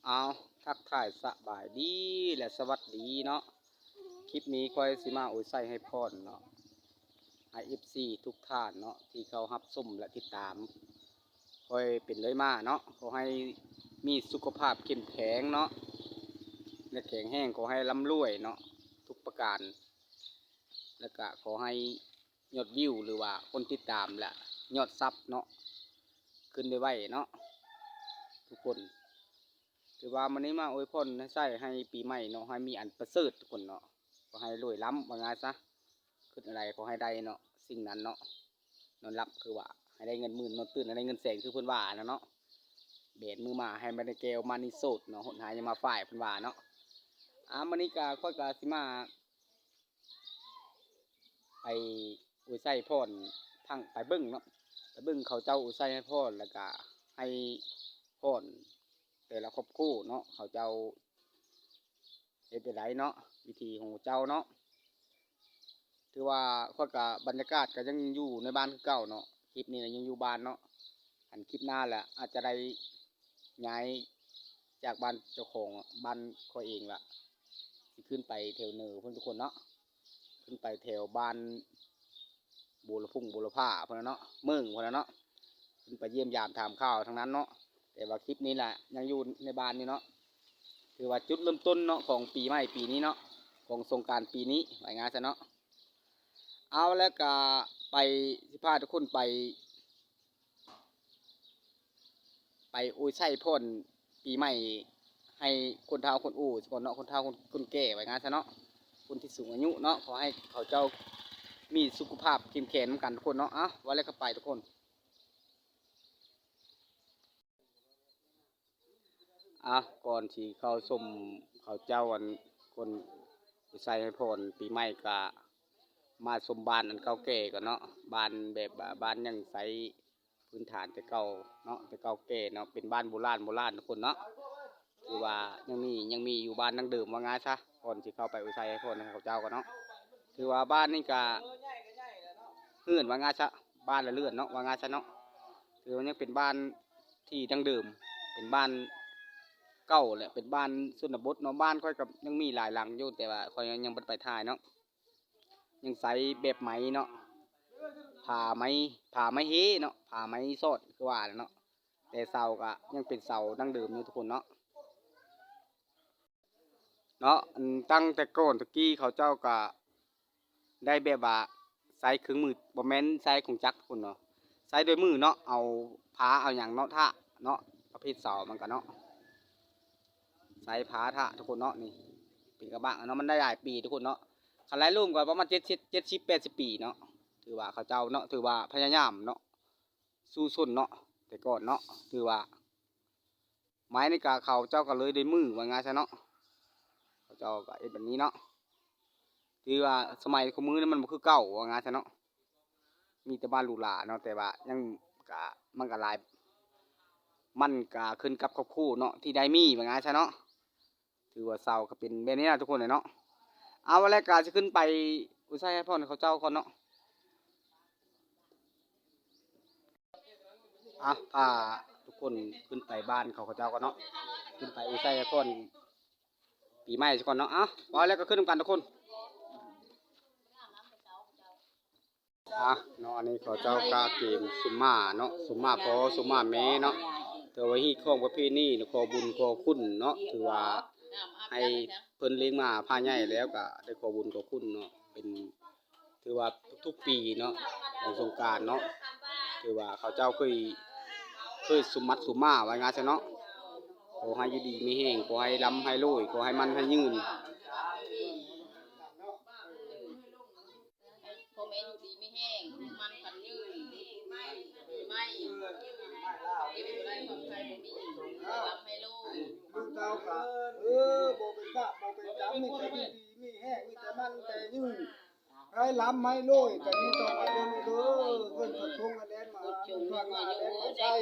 ເອົາ ທັກທາຍສະບາຍດີ ແລະ ສະຫວັດດີເນາະ. ຄລິບນີ້ຂ້ອຍຊິມາອວຍໄຊໃຫ້ພອນເນາະ ໃຫ້ເອັຟຊີທຸກທ່ານເນາະ ທີ່ເຂົ້າຮັບຊົມ ແລະ ຕິດຕາມຂ້ອຍເປັນເລື້ອຍມາເນາະ. ຂໍໃຫ້ມີສຸຂະພາບເຂັ້ມແຂງເນາະ ແລະ ແຂງແຮງ, ຂໍໃຫ້ລ່ຳລວຍເນາະ ທຸກປະການ ແລະ ກະຂໍໃຫ້ ຍອດວິວ ຫຼືວ່າຄົນຕິດຕາມ ແລະ ຍອດຊັບເນາະ ຂຶ້ນໄວໆເນາະທຸກຄົນ. ຖືວ່າມື້ນີ້ມາອວຍພອນໃຫ້ໃຊ້ໃຫ້ປີໃໝ່ເນາະ ໃຫ້ມີອັນປະເສີດທຸກຄົນເນາະ, ຂໍໃຫ້ລວຍລ້ຳ ວ່າງ່າຍຊະ, ຄິດອັນໃດຂໍໃຫ້ໄດ້ເນາະ ສິ່ງນັ້ນເນາະ. ນອນຫຼັບຄືວ່າໃຫ້ໄດ້ເງິນໝື່ນ, ນອນຕື່ນໃຫ້ໄດ້ເງິນແສນ ຄືເພິ່ນວ່ານະເນາະ. ແບນມືມາໃຫ້ມັນໄດ້ແກ້ວມະນີໂຊດເນາະ, ຫົດຫາຢ່າມາຝ້າຍ ເພິ່ນວ່າເນາະ. ອາ ມື້ນີ້ກະ ຂ້ອຍກະຊິມາ ໄປອວຍໄຊພອນທາງ ໄປເບິ່ງເນາະ, ໄປເບິ່ງເຂົາເຈົ້າອວຍໄຊໃຫ້ພອນ ແລ້ວກະໃຫ້ພອນແຕ່ລະຄອບຄົວເນາະ, ເຂົາເຈົ້າເຮັດແນວໃດເນາະ, ວິຖີຂອງເຂົາເຈົ້າເນາະ. ຖືວ່າຂ້ອຍກະ ບັນຍາກາດກະຍັງຢູ່ໃນບ້ານຄືເກົ່າເນາະ, ຄລິບນີ້ລະຍັງຢູ່ບ້ານເນາະ. ຄັນຄລິບໜ້າລະອາດຈະໄດ້ຍ້າຍຈາກບ້ານເຈົ້າຂອງ ບ້ານຂ້ອຍເອງລະ ຊິຂຶ້ນໄປແຖວເໜືອພຸ້ນທຸກຄົນເນາະ, ຂຶ້ນໄປແຖວບ້ານບົວລະພຸງ ບົວລະພາພຸ້ນນະເນາະ, ເມີງພຸ້ນນະເນາະ, ຂຶ້ນໄປຢ້ຽມຢາມຖາມຂ່າວທາງນັ້ນເນາະ. ແຕ່ວ່າຄລິບນີ້ລະຍັງຢູ່ໃນບ້ານນີ້ເນາະ. ຖືວ່າຈຸດເລີ່ມຕົ້ນເນາະ ຂອງປີໃໝ່ປີນີ້ເນາະ, ຂອງສົງການປີນີ້ ວ່າງ່າຍຊະເນາະ. ເອົາ ແລ້ວກະໄປ ຊິພາທຸກຄົນໄປ ໄປອວຍໄຊພອນປີໃໝ່ໃຫ້ຄົນເຖົ້າຄົນໂອຊະກ່ອນເນາະ, ຄົນເຖົ້າຄົນ ຄົນແກ່ ວ່າງ່າຍຊະເນາະ, ຄົນທີ່ສູງອາຍຸເນາະ, ຂໍໃຫ້ເຂົາເຈົ້າມີສຸຂະພາບເຂັ້ມແຂງນຳກັນທຸກຄົນເນາະ. ເອົາ ວ່າແລ້ວກໍໄປທຸກຄົນ. ອາ ກ່ອນທີ່ເຂົ້າຊົມເຂົາເຈົ້າ ອັນ ຄົນອວຍໄຊໃຫ້ພອນປີໃໝ່ ກະມາຊົມບ້ານອັນເກົ່າແກ່ກ່ອນເນາະ, ບ້ານແບບວ່າບ້ານຍັງໃຊ້ພື້ນຖານແຕ່ເກົ່າເນາະ, ແຕ່ເກົ່າແກ່ເນາະ, ເປັນບ້ານໂບລານ ໂບລານທຸກຄົນເນາະ. ຄືວ່າຍັງມີ ຍັງມີຢູ່ບ້ານດັ້ງເດີມ ວ່າງ່າຍຊະ. ກ່ອນຊິເຂົ້າໄປອວຍໄຊໃຫ້ພອນໃຫ້ເຂົາເຈົ້າກ່ອນເນາະ, ຖືວ່າບ້ານນີ້ກະເຮືອນ ວ່າງ່າຍຊະ, ບ້ານລະເຮືອນເນາະ ວ່າງ່າຍຊະເນາະ. ຖືວ່າຍັງເປັນບ້ານທີ່ດັ້ງເດີມ ເປັນບ້ານເກົ່າ ແລະ ເປັນບ້ານຊົນນະບົດເນາະ. ບ້ານຂ້ອຍກະຍັງມີຫຼາຍຫຼັງຢູ່ ແຕ່ວ່າຂ້ອຍຍັງ ຍັງບໍ່ໄດ້ໄປຖ່າຍເນາະ. ຍັງໃຊ້ແບບໄມ້ເນາະ, ຜ້າໄມ້ ຜ້າໄມ້ເຮເນາະ, ຜ້າໄມ້ສອດ ຄືວ່າແຫຼະເນາະ, ແຕ່ເສົາກະຍັງເປັນເສົາດັ້ງເດີມຢູ່ທຸກຄົນເນາະ. ເນາະ ອັນ ຕັ້ງແຕ່ກ່ອນຕະກີ້ເຂົາເຈົ້າກະໄດ້ແບບວ່າໃຊ້ເຄື່ອງມື ບໍ່ແມ່ນໃຊ້ເຄື່ອງຈັກພຸ້ນເນາະ, ໃຊ້ດ້ວຍມືເນາະ, ເອົາພ້າເອົາຫຍັງເນາະ ຖ້າເນາະ ປະເພດເສົາມັນກະເນາະ ໃຊ້ພ້າຖ້າທຸກຄົນເນາະ. ນີ້ເປັນກະບັງເນາະ, ມັນໄດ້ຫຼາຍປີທຸກຄົນເນາະ, ຄັນໄລ່ລວມກະປະມານເຈັດສິບ ເຈັດສິບ ແປດສິບປີເນາະ. ຖືວ່າເຂົາເຈົ້າເນາະ ຖືວ່າພະຍາຍາມເນາະ ສູ້ຊົນເນາະ ແຕ່ກ່ອນເນາະ. ຖືວ່າ ໄມ້ນີ້ກະເຂົາເຈົ້າກະເລີຍດ້ວຍມື ວ່າງ່າຍຊະເນາະ, ເຂົາເຈົ້າກະເຮັດແບບນີ້ເນາະ. ຖືວ່າສະໄໝຄູ່ມື້ນີ້ມັນບໍ່ຄືເກົ່າ ວ່າງ່າຍຊະເນາະ, ມີແຕ່ບ້ານຫຼູຫຼາເນາະ, ແຕ່ວ່າຍັງກະ ມັນກະຫຼາຍ ມັນກະຂຶ້ນກັບຄອບຄົວເນາະ ທີ່ໄດ້ມີ ວ່າງ່າຍຊະເນາະ. ຖືວ່າເສົາກະເປັນແບບນີ້ລະທຸກຄົນເນາະ. ເອົາ ແລ້ວກະຊິຂຶ້ນໄປອວຍໄຊໃຫ້ພອນເຂົາເຈົ້າກ່ອນເນາະ. ອ່ະ ພາທຸກຄົນຂຶ້ນໄປບ້ານເຂົາ ເຂົາເຈົ້າກ່ອນເນາະ, ຂຶ້ນໄປອວຍໄຊໃຫ້ພອນປີໃໝ່ຊະກ່ອນເນາະ. ເອົາ ເວົ້າແລ້ວກໍຂຶ້ນນຳກັນທຸກຄົນ. ອ່ະ ເນາະ ອັນນີ້ເຂົາເຈົ້າກະກຽມສຸມມາເນາະ, ສຸມມາພໍ່ ສຸມມາແມ່ເນາະ, ຖືວ່າຮີດຄອງປະເພນີ ຂໍບຸນຂໍຄຸນເນາະ, ຖືວ່າໃຫ້ເພິ່ນລ້ຽງມາພາໃຫຍ່ແລ້ວກະໄດ້ຂໍບຸນຂໍຄຸນເນາະ, ເປັນ ຖືວ່າທຸກໆປີເນາະ ຂອງສົງການເນາະ, ຖືວ່າເຂົາເຈົ້າເຄີຍ ເຄີຍສຸມມັດສຸມມາ ວ່າງ່າຍຊະເນາະ. ຂໍໃຫ້ຢູ່ດີມີແຮງ, ຂໍໃຫ້ລ່ຳໃຫ້ລວຍ, ຂໍໃຫ້ໝັ້ນໃຫ້ຍືນ. ພໍ່ແມ່ຢູ່ດີມີແຮງ, ໝັ້ນຂວັນຍືນ, ໄມ່ ເຈັບບໍ່ໄດ້ ຄວາມໄຂ້ບໍ່ມີ, ລ່ຳໃຫ້ລວຍ. ລູກເຕົ້າກະ ເອີ ບໍ່ເປັນບາບບໍ່ເປັນກຳ, ມີແຕ່ຢູ່ດີມີແຮງ, ມີແຕ່ໝັ້ນແຕ່ຍືນ. ໃຫ້ລ່ຳໃຫ້ລວຍ ກະມີຕໍ່ໄປເດີລູກເດີ, ເງິນທອງແລ່ນມາຫາ, ເງິນທອງມາແລ່ນມາໃຊ້.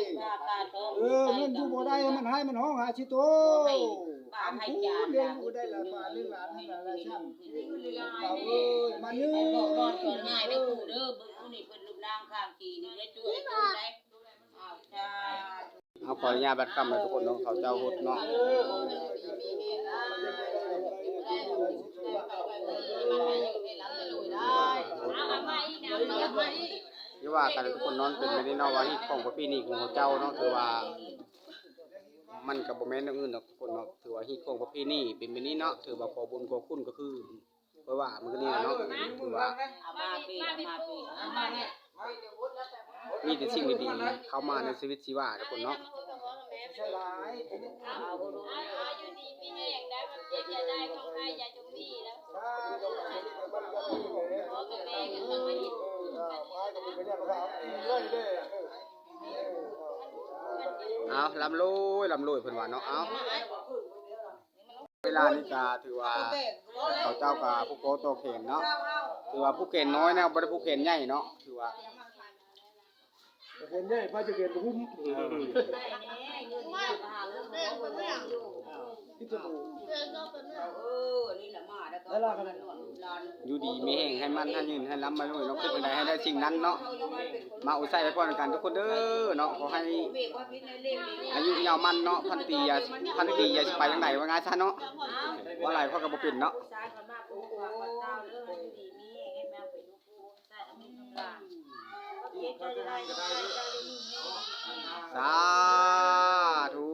ເອີ ເງິນຢູ່ບໍ່ໄດ້ ມັນໄຫ້ມັນຮ້ອງຫາຊິໂຕ. ຄຳຄູລ້ຽງລູກໄດ້ລະ ຝາກລ້ຽງຫຼານໃຫ້ຫຼານຫຼາຍຊັ້ນ. ເອົາເອີຍ ມານີ້ ບອກບອກສອນງ່າຍເດີຄູເດີ, ເບິ່ງຜູ້ນີ້ເພິ່ນຮູບຮ່າງຂ້າງຕີນີ້ໄດ້ຊ່ວຍຄົນໄດ້. ອ້າວ ສາທຸ. ເຮົາຂໍອະນຸຍາດບັດຄ່ຳໃຫ້ທຸກຄົນເນາະ ເຂົາເຈົ້າຫົດເນາະ ຄືວ່າກັນທຸກຄົນເນາະ ເປັນແບບນີ້ເນາະ ວ່າຮີດຄອງປະເພນີຂອງເຂົາເຈົ້າເນາະ ຄືວ່າ ມັນກໍບໍ່ແມ່ນແນວອື່ນດອກທຸກຄົນເນາະ ຖືວ່າຮີດຄອງປະເພນີເປັນແບບນີ້ເນາະ ຖືວ່າຂໍບຸນຂໍຄຸນກໍຄື ເພາະວ່າມື້ນີ້ເນາະ ຖືວ່າ ເອົາມາເປ ເອົາມາເປ ເອົາມາເນຍ ມີແຕ່ສິ່ງດີໆເຂົ້າມາໃນຊີວິດຊີວາທຸກຄົນເນາະ ເອົາ ເອົາ ເອົາ ຢູ່ດີມີແຮງໄດ້ ຄວາມເຈັບຢ່າໄດ້ ຄວາມໄຂ້ຢ່າຈົ່ງມີແລ້ວ ພໍ່ກັບແມ່ກໍຕ້ອງມາເຮັດ ເອົາ ລ່ຳລວຍ ລ່ຳລວຍ ເພິ່ນວ່າເນາະ ເອົາ ເວລານີ້ກະຖືວ່າເຂົາເຈົ້າກະຜູກຄໍຕໍ່ແຂນເນາະ ຖືວ່າຜູກແຂນນ້ອຍນະ ບໍ່ໄດ້ຜູກແຂນໃຫຍ່ເນາະ ຖືວ່າແຂນໃຫຍ່ ໃຜຈະແຂນບໍ່ຫຸ້ມ ເອີ ຢູ່ດີມີແຮງ ໃຫ້ໝັ້ນໃຫ້ຍືນ ໃຫ້ລ່ຳໃຫ້ລວຍເນາະ ຄິດອັນໃດໃຫ້ໄດ້ສິ່ງນັ້ນເນາະ ມາອຸໄສໄວ້ພອນກັນທຸກຄົນເດີເນາະ ຂໍໃຫ້ ອາຍຸຍາວໝັ້ນເນາະ ພັນປີຢ່າ ພັນປີຢ່າຊິໄປທາງໃດ ວ່າງ່າຍຊະເນາະ ເວົ້າຫຼາຍຂ້ອຍກໍບໍ່ເປັນເນາະ ສາທຸ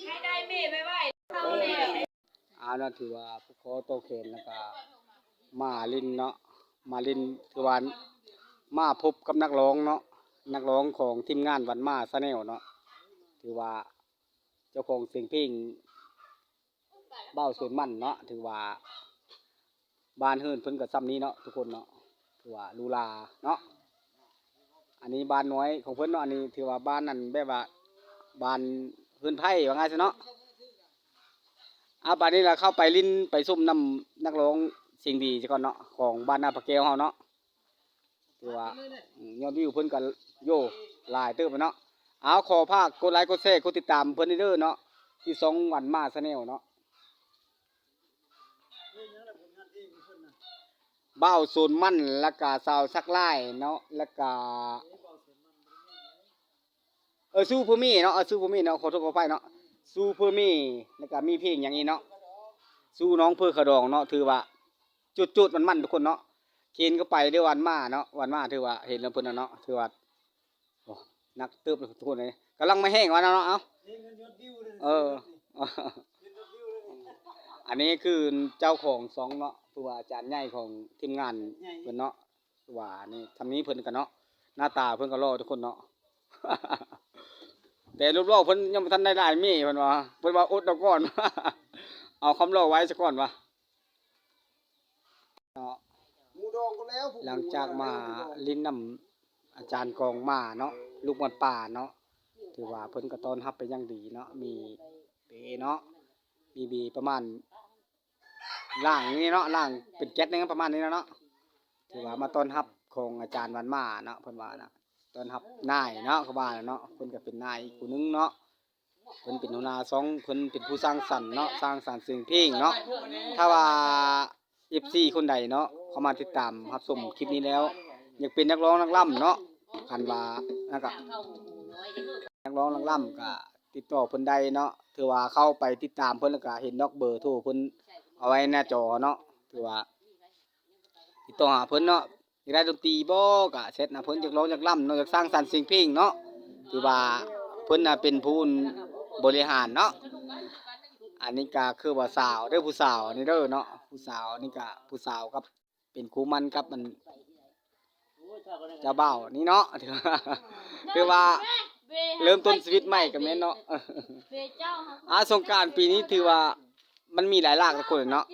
ໃຫ້ໄດ້ແມ່ໄວໆ ເຂົ້າແລ້ວ. ອ່າ ເນາະ ຖືວ່າຜູກຄໍຕໍ່ແຂນ ແລ້ວກະມາຫຼິ້ນເນາະ ມາຫຼິ້ນ ຖືວ່າມາພົບກັບນັກຮ້ອງເນາະ ນັກຮ້ອງຂອງທີມງານວັນມາ Channel ເນາະ ຖືວ່າເຈົ້າຂອງສຽງເພງ ບ່າວສວນໝັ້ນເນາະ ຖືວ່າບ້ານເຮືອນເພິ່ນກໍຊ່ຳນີ້ເນາະທຸກຄົນເນາະ ຖືວ່າຫຼູຫຼາເນາະ ອັນນີ້ບ້ານນ້ອຍຂອງເພິ່ນເນາະ ອັນນີ້ຖືວ່າບ້ານນັ້ນ ແບບວ່າບ້ານເຮືອນໄພ້ ວ່າງ່າຍຊະເນາະ ອ່າ ບາດນີ້ລະເຂົ້າໄປຫຼິ້ນໄປຊົມນຳນັກຮ້ອງສຽງດີຊະກ່ອນເນາະ ຂອງບ້ານນາພະແກ້ວເຮົາເນາະ ຖືວ່າ ອືມ ຍອດວິວເພິ່ນກໍ ໂຢ ຫຼາຍເຕີບເນາະ ເອົາ ຂໍຝາກກົດໄລກົດແຊກົດຕິດຕາມເພິ່ນເດີເນາະ ທີ່ຊ່ອງວັນມາ Channel ເນາະ ບ່າວສວນໝັ້ນ ແລ້ວກະສາວສັກລາຍເນາະ ແລ້ວກະ ເອີ ຊູເປີເມເນາະ ເອີ ຊູເປີເມເນາະ ຂໍໂທດຂໍອະໄພເນາະ ຊູເປີເມ ແລ້ວກະມີເພງຫຍັງອີກເນາະ ຊູນ້ອງເພີຂາວດອງເນາະ ຖືວ່າ ໂຈດໆ ມັນໆ ທຸກຄົນເນາະ ເຫັນກໍໄປເດີວັນມາເນາະ ວັນມາຖືວ່າເຫັນແລ້ວເພິ່ນນະເນາະ ຖືວ່າ ໂອ້ ໜັກເຕີບທຸກຄົນເອີຍ ກຳລັງມາແຮງວ່າເນາະ ເອົາ ເອີ ອັນນີ້ຄືເຈົ້າຂອງຊ່ອງເນາະ ຄືວ່າອາຈານໃຫຍ່ຂອງທີມງານເພິ່ນເນາະ ວ່ານີ້ ທຳນີ້ເພິ່ນກໍເນາະ ໜ້າຕາເພິ່ນກໍຫຼໍ່ທຸກຄົນເນາະ ແຕ່ຮູບຫຼໍ່ເພິ່ນຍັງບໍ່ທັນໄດ້ຫຼາຍເມ ເພິ່ນວ່າ ເພິ່ນວ່າອົດເອົາກ່ອນ ເອົາຄວາມຫຼໍ່ໄວ້ຊະກ່ອນວ່າເນາະ ຫຼັງຈາກມາຫຼິ້ນນຳອາຈານກອງມາເນາະ ລູກໝາດປ່າເນາະ ຖືວ່າເພິ່ນກໍຕ້ອນຮັບເປັນຢ່າງດີເນາະ ມີເບເນາະ ມີເບປະມານ ລ່າງນີ້ເນາະ ລ່າງເປັນແກັດຫຍັງປະມານນີ້ແຫຼະເນາະ ຖືວ່າມາຕ້ອນຮັບຂອງອາຈານວັນມາເນາະ ເພິ່ນວ່ານະ ຕ້ອນຮັບນາຍເນາະ ເຂົາວ່າເນາະ ເພິ່ນກໍເປັນນາຍອີກຜູ້ໜຶ່ງເນາະ ເພິ່ນເປັນຫົວໜ້າຊ່ອງ ເພິ່ນເປັນຜູ້ສ້າງສັນເນາະ ສ້າງສັນສຽງເພງເນາະ ຖ້າວ່າ ເອັຟຊີ ຄົນໃດເນາະ ເຂົ້າມາຕິດຕາມຮັບຊົມຄລິບນີ້ແລ້ວ ຢາກເປັນນັກຮ້ອງນັກລ່ຳເນາະ ຄັນວ່ານັ້ນກະ ນັກຮ້ອງນັກລ່ຳກະຕິດຕໍ່ເພິ່ນໄດ້ເນາະ ຖືວ່າເຂົ້າໄປຕິດຕາມເພິ່ນ ແລ້ວກະເຫັນດອກເບີໂທເພິ່ນເອົາໄວ້ໜ້າຈໍເນາະ ຖືວ່າຕິດຕໍ່ຫາເພິ່ນເນາະ ຢາກໄດ້ດົນຕີບໍ່ ກະແຊັດຫາເພິ່ນ ຢາກຮ້ອງຢາກລ່ຳເນາະ ຢາກສ້າງສັນສຽງເພງເນາະ ຖືວ່າເພິ່ນນະເປັນຜູ້ບໍລິຫານເນາະ ອັນນີ້ກະຄືວ່າສາວເດີ ຜູ້ສາວນີ້ເດີເນາະ ຜູ້ສາວນີ້ກະຜູ້ສາວກັບ ເປັນຄູ່ໝັ້ນກັບອັນເຈົ້າບ່າວນີ້ເນາະ ຖືວ່າເລີ່ມຕົ້ນຊີວິດໃໝ່ກໍແມ່ນເນາະ ອ່າ ສົງການປີນີ້ຖືວ່າມັນມີຫຼາຍຫຼາກທຸກຄົນເນາະ